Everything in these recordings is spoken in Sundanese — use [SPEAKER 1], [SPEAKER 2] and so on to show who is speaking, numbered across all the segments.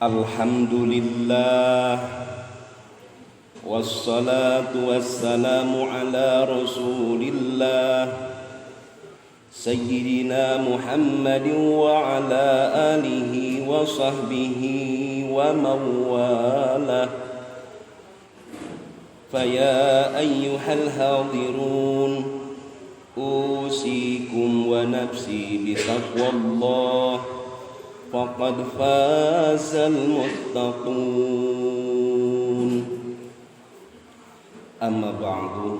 [SPEAKER 1] Alhamdulillah, wassalatu wassalamu ala rasulillah sayyidina Muhammadin wa ala alihi wa sahbihi wa mawalah. Faya ayyuhal hadirun, usikum wa nafsi bitaqwallah, faqad fazal muttaqun. Amma ba'du.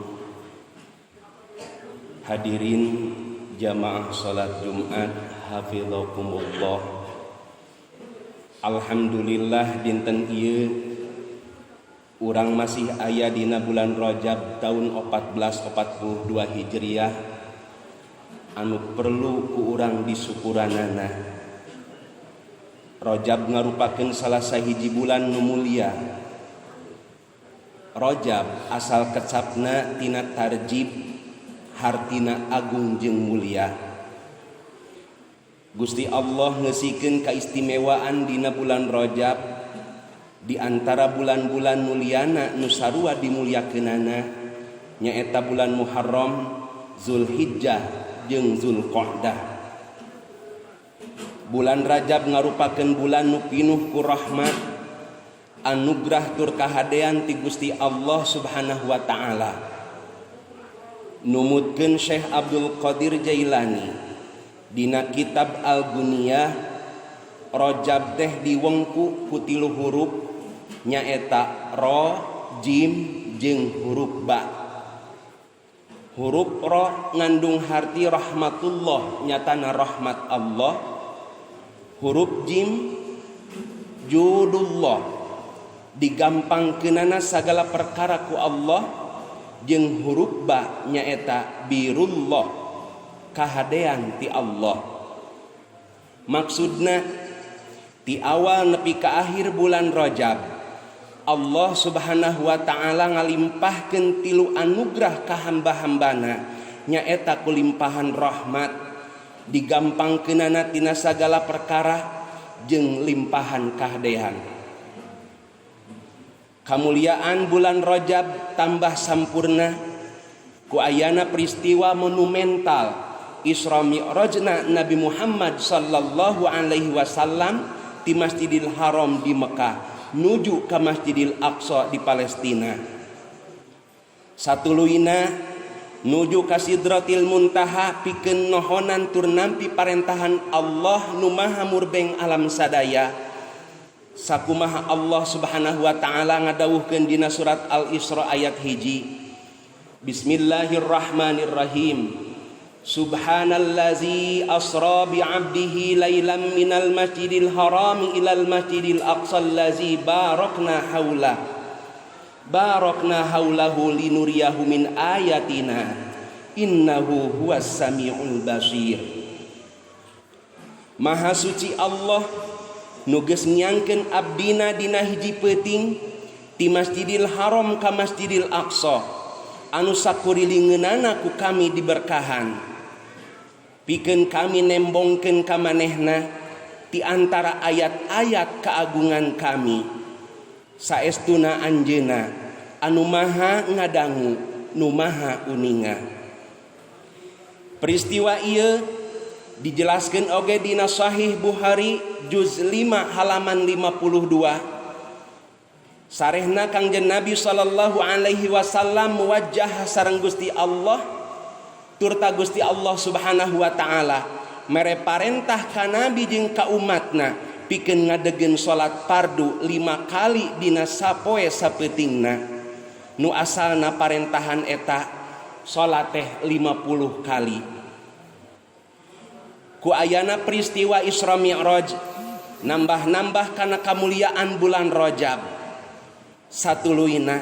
[SPEAKER 1] Hadirin jamaah salat Jumat hafizakumullah. Alhamdulillah, dinten ieu urang masih aya dina bulan Rajab tahun 1442 Hijriah anu perlu ku urang disukuranana. Rajab ngarupakeun salah sahiji bulan nu mulia. Rajab asal kecapna tina tarjib, hartina agung jeung mulia. Gusti Allah ngeusikeun kaistimewaan dina bulan Rajab di antara bulan-bulan muliana nu sarua dimuliakeunana, nyaeta bulan Muharram, Zulhijjah jeung Zulqa'dah. Bulan Rajab ngarupakeun bulan nu pinuh ku rahmat, anugerah tur kahadean ti Gusti Allah Subhanahu wa taala. Numutkeun Syekh Abdul Qadir Jailani dina kitab Al-Guniyah, Rajab teh diwengku ku tilu huruf, nyaeta ro, jim jeung huruf ba. Huruf ro ngandung harti rahmatullah, nyatana rahmat Allah. Huruf jim judullah, digampangkeunana sagala perkara ku Allah, jeung huruf ba nyaeta birullah, kahadean ti Allah. Maksudna ti awal nepi ka akhir bulan Rajab, Allah Subhanahu wa taala ngalimpahkeun tilu anugerah ka hamba-hambana, nyaeta kulimpahan rahmat, digampangkeunana tina sagala perkara, jeung limpahan kahadean. Kamuliaan bulan Rajab tambah sampurna ku ayana peristiwa monumental Isra Mi'rajna Nabi Muhammad sallallahu alaihi wasallam di Masjidil Haram di Mekah nuju ka Masjidil Aqsa di Palestina. Satuluyna nuju ka Sidratil Muntaha pikeun nohonan tur nampi parentahan Allah nu maha murbeng alam sadaya. Sakumaha Allah Subhanahu wa taala ngadawuhkeun dina surat Al-Isra ayat 1. Bismillahirrahmanirrahim. Subhanallazi asra bi 'abdihi lailan minal masjidil harami ilal masjidil aqsa allazi barakna haula. Barakna haulahu linuriyahu min ayatina innahu huwas samiul basir. Maha suci Allah nu geus nyangkeun abdina dina hiji peuting ti Masjidil Haram ka Masjidil Aqsa anu sakurilingeunana ku kami diberkahan, pikeun kami nembongkeun ka manehna ti antara ayat-ayat keagungan kami. Saestuna anjeuna anu maha ngadangu nu maha uninga. Peristiwa ieu dijelaskeun oge dina Sahih Bukhari juz 5 halaman 52. Sarehna Kangjeng Nabi sallallahu alaihi wasallam muwajjah sareng Gusti Allah turta Gusti Allah Subhanahu wa taala mere parentah ka nabi jeung ka umatna pikeun ngadegeun salat fardu 5 kali dina sapoe sapeutingna. Nu asalna parentahan eta salat teh 50 kali. Ku ayana peristiwa Isra Mi'raj nambah-nambah kana kamuliaan bulan Rajab. Satuluyna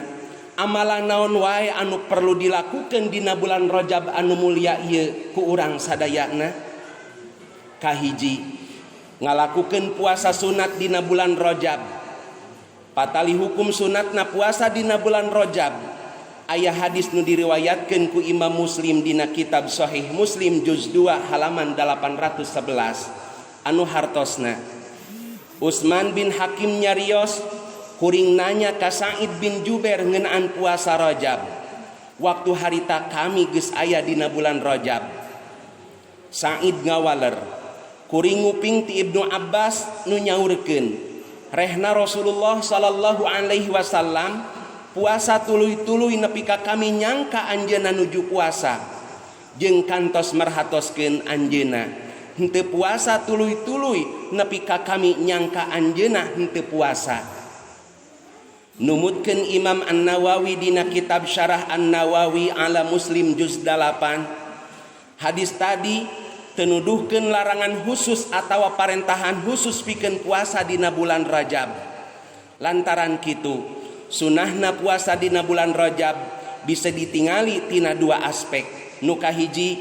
[SPEAKER 1] amalan naon wae anu perlu dilakukeun dina bulan Rajab anu mulia ieu ku urang sadayana? Kahiji, ngalakukeun puasa sunat dina bulan Rajab. Patali hukum sunatna puasa dina bulan Rajab aya hadis nu diriwayatkeun ku Imam Muslim dina kitab Sahih Muslim juz 2 halaman 811 anu hartosna. Utsman bin Hakim nyarios, kuring nanya ka Sa'id bin Jubair ngeunaan puasa Rajab. Waktu harita kami geus aya dina bulan Rajab. Sa'id ngawaler, kuring nguping ti Ibnu Abbas nu nyaurkeun, rehna Rasulullah sallallahu alaihi wasallam puasa tuluy-tuluy nepi ka kami nyangka anjeunna nuju puasa, jeung kantos merhatoskeun anjeunna henteu puasa tuluy-tuluy nepi ka kami nyangka anjeunna henteu puasa. Numutkeun Imam An-Nawawi dina kitab Syarah An-Nawawi ala Muslim juz 8, hadis tadi tenuduhkeun larangan khusus atawa parentahan khusus pikeun puasa dina bulan Rajab. Lantaran kitu, sunahna puasa dina bulan Rajab bisa ditingali tina dua aspek. Nu kahiji,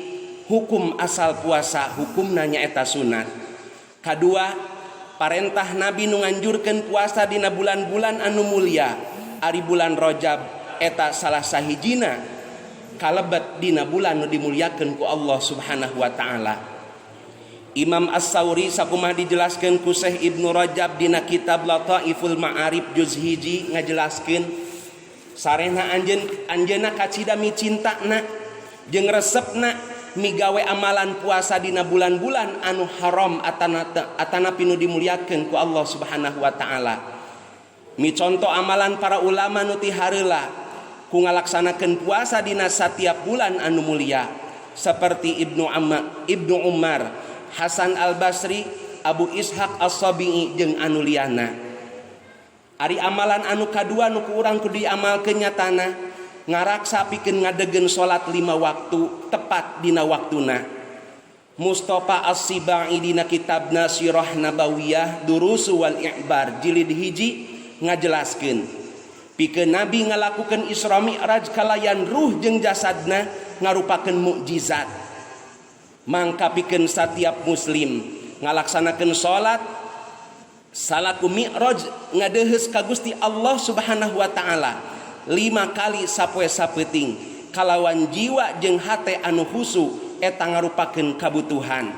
[SPEAKER 1] hukum asal puasa hukumna nyaeta sunat. Kadua, parentah Nabi nu nganjurkeun puasa dina bulan-bulan anu mulia, ari bulan Rajab eta salah sahijina kalebet dina bulan nu dimuliakeun ku Allah Subhanahu wa taala. Imam As-Sauri sakumaha dijelaskeun ku Syekh Ibnu Rajab dina kitab Lataiful Ma'arif juz 1 ngajelaskeun sarehna anjeunna kacida micintana jeung resepna migawe amalan puasa dina bulan-bulan anu haram atanapi nu dimuliakeun ku Allah Subhanahu wa taala. Miconto amalan para ulama nu ti hareula ku ngalaksanakeun puasa dina satiap bulan anu mulia seperti Ibnu Umar, Hasan Al-Basri, Abu Ishaq As-Sabi'i jeung anu liana. Ari amalan anu kadua nu ku urang kudu diamalkeun nyatana ngaraksa pikeun ngadegen salat 5 waktu tepat dina waktuna. Mustafa As-Sibai dina kitabna Sirah Nabawiyah Durusu wal I'bar jilid 1 ngajelaskeun pikeun Nabi ngalakukeun Isra Mi'raj kalayan ruh jeung jasadna ngarupakeun mukjizat. Mangka pikeun satiap muslim ngalaksanakeun salat salaku mi'raj ngadeheus ka Gusti Allah Subhanahu wa taala 5 kali sapoe sapeuting kalawan jiwa jeung hate anu khusu eta ngarupakeun kabutuhan.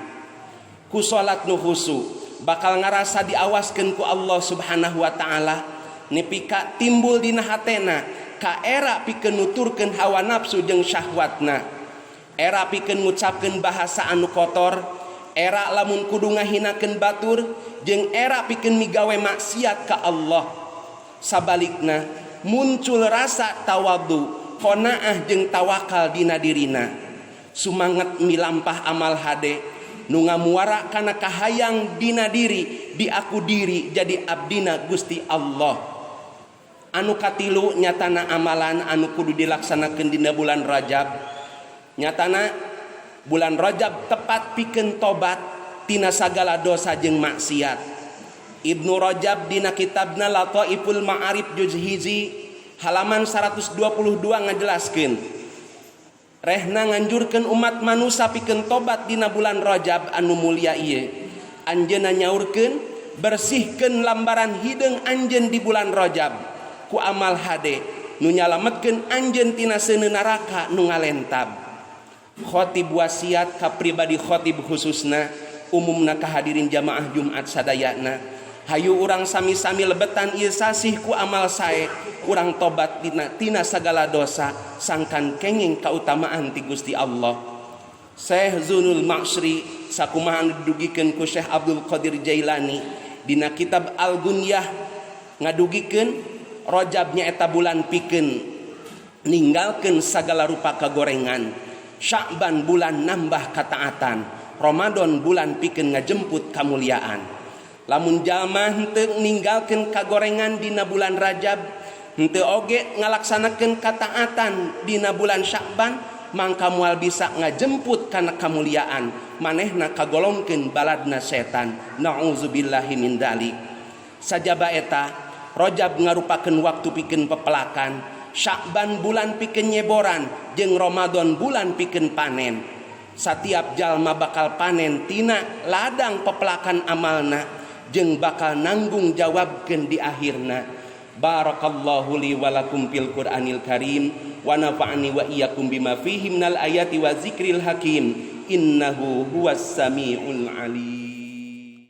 [SPEAKER 1] Ku salat nu khusu bakal ngarasa diawaskeun ku Allah Subhanahu wa taala nepi ka timbul dina hatena ka era pikeun nuturkeun hawa nafsu jeung syahwatna, era pikeun ngucapkeun bahasa anu kotor, era lamun kudu ngahinakeun batur, jeung era pikeun migawe maksiat ka Allah. Sabalikna muncul rasa tawadu, qanaah jeung tawakal dina dirina. Sumanget milampah amal hade nu ngamuara kana kahayang dina diri, diaku diri jadi abdina Gusti Allah. Anu katilu nyatana amalan anu kudu dilaksanakeun dina bulan Rajab. Nyatana bulan Rajab tepat pikeun tobat tina sagala dosa jeung maksiat. Ibnu Rajab dina kitabna Lataiful Ma'arif juz 1 halaman 122 ngajelaskeun rehna nganjurkeun umat manusa pikeun tobat dina bulan Rajab anu mulia ieu. Anjeunna nyaurkeun bersihkeun lambaran hideung anjeun di bulan Rajab ku amal hade nu nyalametkeun anjeun tina seuneu neraka nu ngalentab. Khotib wasiat ka pribadi khotib khususna umumna kahadirin jamaah Jumat sadayana. Hayu urang sami-sami lebetan ieu sasih ku amal sae, urang tobat tina sagala dosa sangkan kenging kautamaan ti Gusti Allah. Syekh Zunul Ma'sri sakumaha anu didugikeun ku Syekh Abdul Qadir Jailani dina kitab Al-Gunyah ngadugikeun Rajab nyaeta bulan pikeun ninggalkeun sagala rupa kagorengan, Sya'ban bulan nambah kataatan, Ramadan bulan pikeun ngajemput kamuliaan. Lamun jalma henteu ninggalkeun kagorengan dina bulan Rajab, henteu oge ngalaksanakeun kataatan dina bulan Sya'ban, mangka moal bisa ngajemput kana kamuliaan, manehna kagolongkeun baladna setan. Nauzubillahi min dzalik. Sajaba eta Rajab ngarupakeun waktu pikeun pepelakan, Sya'ban bulan pikeun nyeboran, jeung Ramadan bulan pikeun panen. Satiap jalma bakal panen tina ladang pepelakan amalna jeung bakal nanggung jawabkeun di akhirna. Barakallahu li wa lakum fil Qur'anil Karim wa nafa'ani wa iyyakum bima fihi minal ayati wa zikril hakim innahu huwas samiul alim.